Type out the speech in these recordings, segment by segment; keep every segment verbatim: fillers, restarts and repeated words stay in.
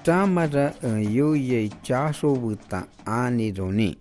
Ramara en yoiai chaxo betan ani ronin.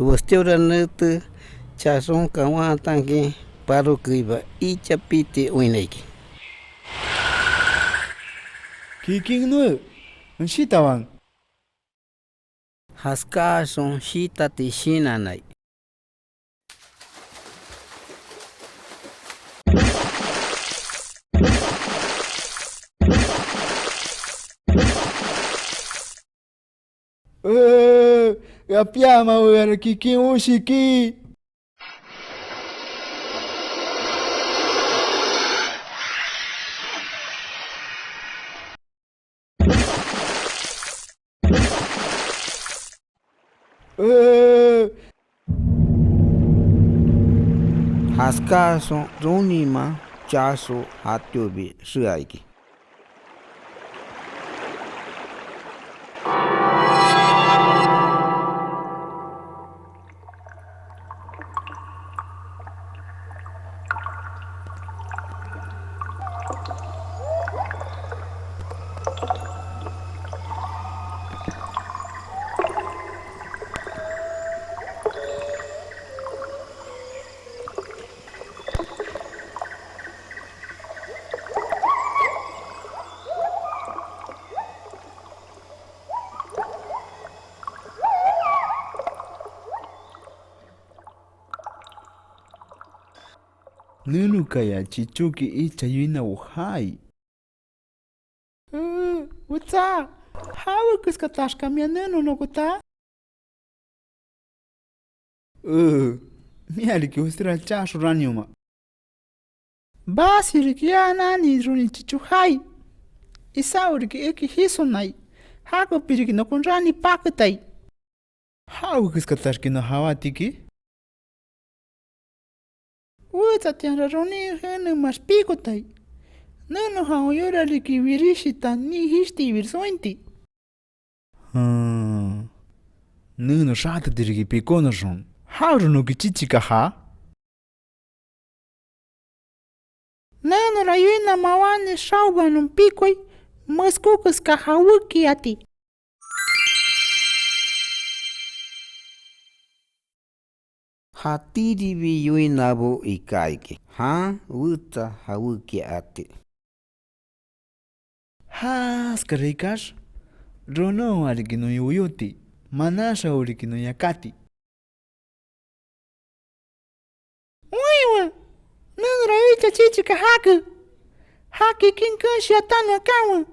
Westíora nete chaxon kawantankin, parokeiba icha piti oinna iki. Kikin noe, en shitawanke. Jaskáaxon shitati shinannai. Ee, ea piamawe, ea kikin oshiki. Ee. Jaskáaxon roninman chaxo jatiobi xea iki. Nenokaya chichoki icha yoinabo jaai. Ee, wetsa, ¿jawe keskataxka mia neno nokota? Ee, mia riki westíora chaxo ranioma. Basi riki ea nani ronin chicho jaai. Esaú riki eki jisonai. Jakobi riki nokon rani paketai. ¿Jawe keskataxki non jawátiki? Wetsatianra ronin jenemax pikotai. Neno jawen yora riki wirishita nii jishtiibires ointi. Jan. Neno xateti riki pikónoxon. ¿Jawe noki chichika jaa? Nenora yoina mawáni xaobanon pikoi, meskó keska jawéki ati. Jatíribi yoinabo iká iki, jan wetsa jawéki ati. Jaskara ikax, rononwa riki non yoyóti, manaxao riki non yakáti. Oinwe, nenora icha chichika jake, ja kikin keenshi atanon akanwe.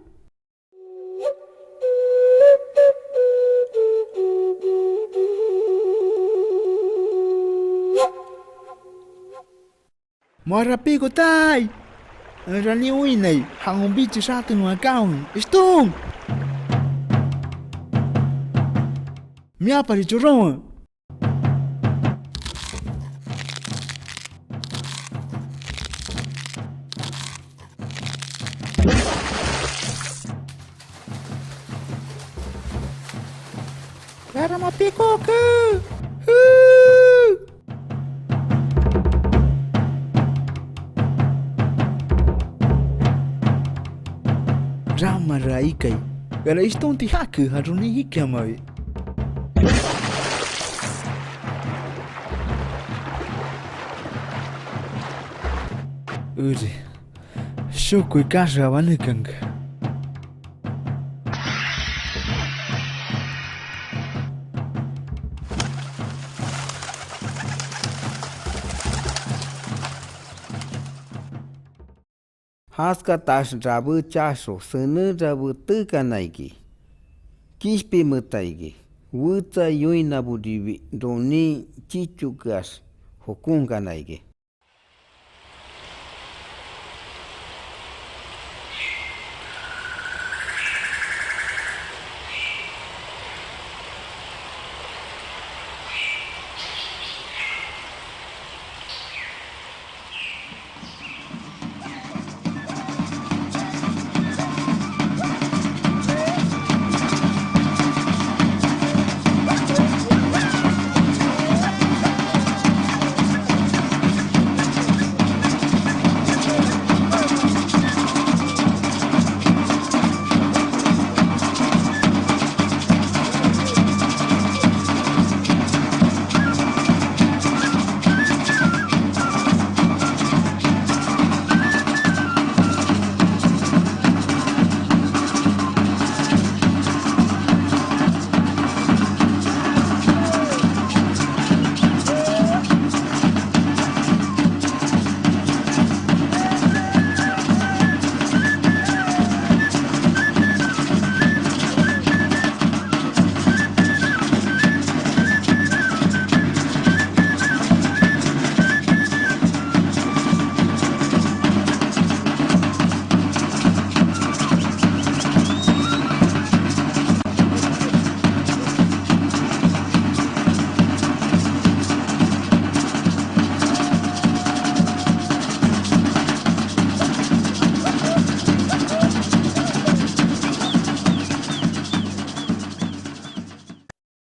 Moa rapíkotai, en ranin oinnai, jawen bichi xatenon akanwe, ishton. Miapari choronwe. Rarama pikóke. Ramara ikai, eara ishtonti jake ja ronin jikiamabi. Eri, shokoi kaxea banékanke. Jaskatax rabé chaxo senen rabé teekana iki, kishpinmeeta iki, wetsa yoinaboribi ronin chichokeax jokonkana iki.